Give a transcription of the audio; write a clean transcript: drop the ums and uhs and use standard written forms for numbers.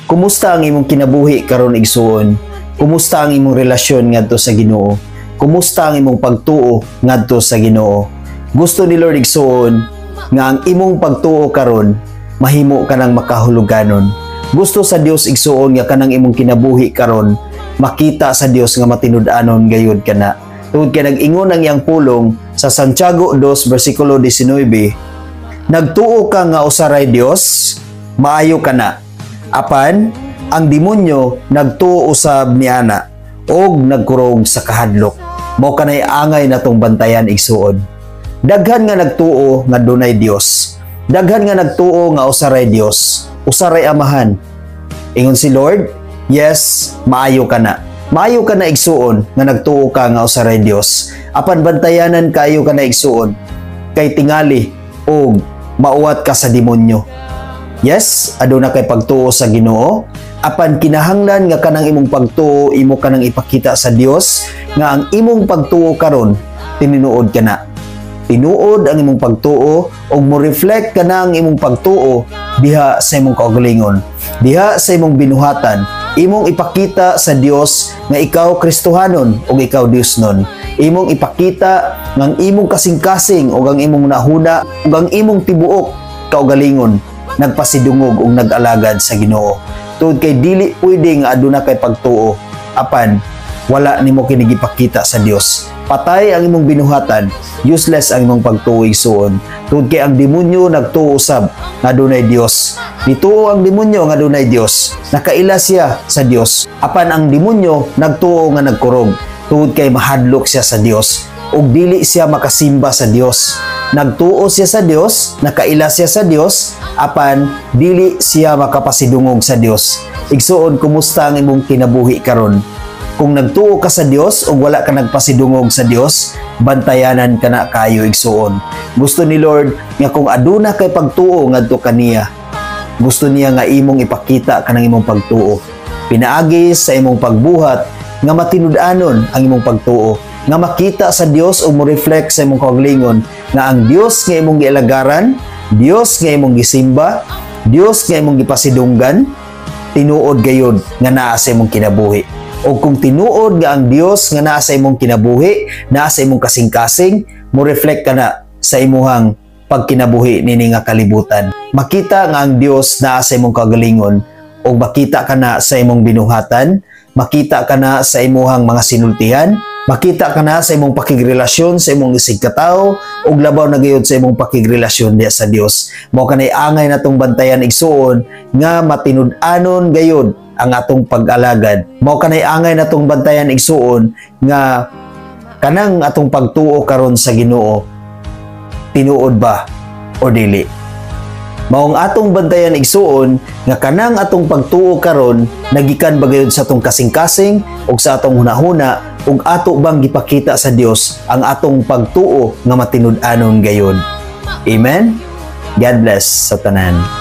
Kumusta ang imong kinabuhi karon, igsuon? Kumusta ang imong relasyon ngadto sa Ginoo? Kumusta ang imong pagtuo ngadto sa Ginoo? Gusto ni Lord, igsuon, nga ang imong pagtuo karon mahimo ka nang makahuluganon. Gusto sa Dios, igsuon, nga kanang imong kinabuhi karon makita sa Dios nga matinud-anon gayud kana. Tungod kay nag-ingon ang iyang pulong sa Santiago 2 versikulo 19, "Nagtuo ka nga usa ray Dios, maayo ka na. Apan ang demonyo nagtuo usab niana og nagkurog sa kahadlok." Mao kanay angay natong bantayan, igsuon. Daghan nga nagtuo nga dunay Dios. Daghan nga nagtuo nga usa ray Dios, usa ray Amahan. Ingon si Lord, "Yes, maayo ka na." Maayo ka na, igsuon, nga nagtuo ka nga usa ray Dios. Apan bantayanan kayo ka na, igsuon, kay tingali og mauwat ka sa demonyo. Yes, aduna kay pagtuo sa Ginoo, apan kinahanglan nga kanang imong pagtuo imo kanang ipakita sa Dios nga ang imong pagtuo karon tinuod ka na. Tinuod ang imong pagtuo ug mo reflect ka na ang imong pagtuo diha sa imong kaugalingon. Diha sa imong binuhatan, imong ipakita sa Dios nga ikaw Kristohanon ug ikaw Diosnon. Imong ipakita nga ang imong kasing-kasing ug ang imong nahuna ug ang imong tibuok kaugalingon nagpasidungog ug nag-alagad sa Ginoo. Tungod kay dili pwede nga aduna kay pagtuo apan wala nimo kini gipakita sa Dios. Patay ang imong binuhatan, useless ang imong pagtuo, igsuon. Tungod kay ang demonyo nagtuo usab nga dunay Dios. Nituo ang demonyo nga dunay Dios. Nakaila siya sa Dios. Apan ang demonyo nagtuo nga nagkurog. Tungod kay mahadlok siya sa Dios ug dili siya makasimba sa Dios. Nagtuo siya sa Dios, nakaila siya sa Dios, apan dili siya makapasidungog sa Dios. Igsuon, kumusta ang imong kinabuhi karon? Kung nagtuo ka sa Dios ug wala ka nagpasidungog sa Dios, bantayanan ka na kayo, igsuon. Gusto ni Lord nga kung aduna kay pagtuo ngadto kaniya, gusto niya nga imong ipakita kanang imong pagtuo. Pinaagi sa imong pagbuhat nga matinud-anon ang imong pagtuo, nga makita sa Dios ug mo reflect sa imong kaugalingon nga ang Dios nga imong gialagaran, Dios nga imong gisimba, Dios nga imong gipasidunggan, tinuod gayud nga naa sa imong kinabuhi. O kung tinuod nga ang Dios nga naa sa imong kinabuhi, naa sa imong kasing-kasing, mo reflect ka na sa imuhang pagkinabuhi nini nga kalibutan. Makita nga ang Dios naa sa imong kagalingon o makita ka na sa imong binuhatan, makita ka na sa imuhang mga sinultihan, makita ka na sa imong pakigrelasyon sa imong isigkatawo ug labaw na gayud sa imong pakigrelasyon diya sa Dios. Mao kanay angay natong bantayan, igsuon, nga matinud-anon gayud ang atong pag-alagad. Mao kanay angay natong bantayan, igsuon, nga kanang atong pagtuo karon sa Ginoo, tinuod ba o dili. Maong atong bantayan, igsuon, nga kanang atong pagtuo karon nagikan ba gayud sa atong kasing-kasing ug sa atong hunahuna ug ato bang gipakita sa Dios ang atong pagtuo nga matinud-anon gayud. Amen. God bless sa tanan.